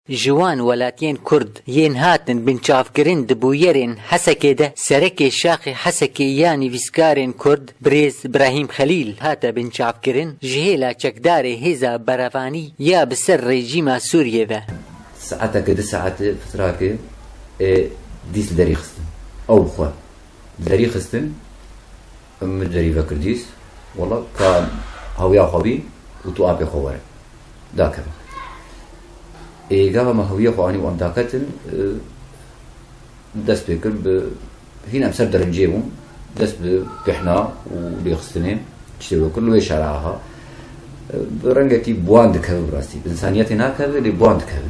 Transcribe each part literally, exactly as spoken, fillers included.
Ji wan welatiyên Kurd yên hatin binçavkirin di bûyerên Hesekê de, serekê Şaxê Hesekê ya nivîskarên Kurd, birêz Birahîm Xelîl hate binçavkirin, ji hêla çekdarê hêza berevanî ya bi ser rejîma Sûriyê ve. Saeteke, du saetê, fitrake, ê, dîs li derî xistin. Ew bi xwe li derî xistin, min derî vekir dîs. Wela ka hawiya xwe bî û tu apê xwe were. Dakeve. Ê, gava me hawiya xwe anî û em daketin, e, dest pê kir bi, hîn em ser derincê bûn, dest bi pêhna û lêxistinê tiştê wê kir li wê şera ha. Bi rengekî bi wan dikeve bi rastî. Bi insaniyetê nakeve, lê bi wan dikeve.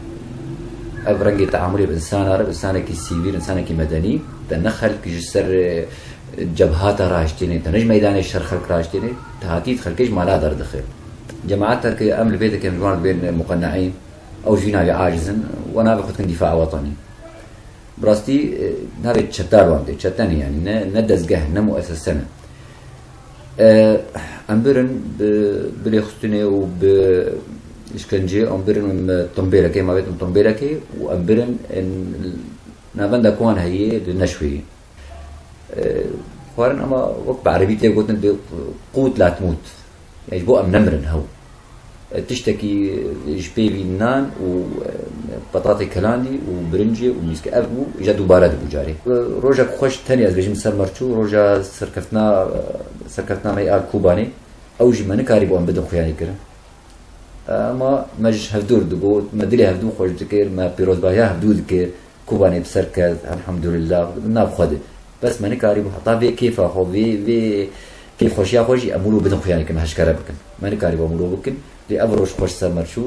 Ev rengê teamulê bi insana re, bi insanekî sivîl, insanekî medenî, te ne xelk ji ser, e, cebhata rahiştêne, te ne ji meydanê şer xelk rahiştêne, te hatî xelkê ji mala derdixe. Cemaet terkê em li vê dikin, ji wan li bên muqeneîn, ew jî navê aciz in, we navê xwe dikin dîfaa wetanî. Bi rastî, e, navê çeta li wan tê. Çete ne, yanî ne, ne dezgeh, ne muesese ne. E, em birin bi, bi lêxistinê û bi îşkenceyê, em birin, em tombêrekê, em avêtin tombêrekê û em birin, e, navenda ku wan heye li neşweyî. E, xwarin, ama wek bi erebî tê gotin, bi qût latmût. Yani ji bo em nemirin hew. E, tiştekî, e, ji pêvî nan û, e, petatê kelandî û birincê û mîske, ev bû, îja dubare dibû carê. E, rojek xweş tenê ez bêjim ser me çû, roja serkeftina, e, serkeftina me ya Kobanê, ew jî me nikarîbû em bidin xuyanî kirin. E, ama me ji hevdû re digot, me dilê hevdû xweş dikir, me pîrozbahiya hevdû dikir. Kobanê bi ser ket, elhamdulillah, nav xwe de. Bes me nikarîbû heta vê kêfa xwe, vê, vê kêfxweşiya xwe jî em wilo bidin xuyanê kin, hişkere bikin. Me nikarîbû em wilo bikin, lê ev roj xweş ser me çû,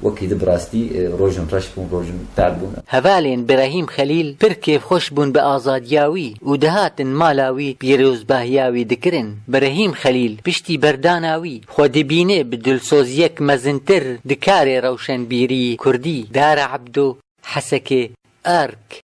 wekî di bi rastî, e, rojin reş bûn, rojin tev bûn. Hevalên Birahîm Xelîl pir kêfxweş bûn bi azadiya wî û dihatin mala wî pîrozbahiya wî dikirin. Birahîm Xelîl piştî berdana wî xwe dibîne bi dilsoziyek mezintir di karê rewşenbîrî kurdî. Dara Ebdo, Hesekê, Ark.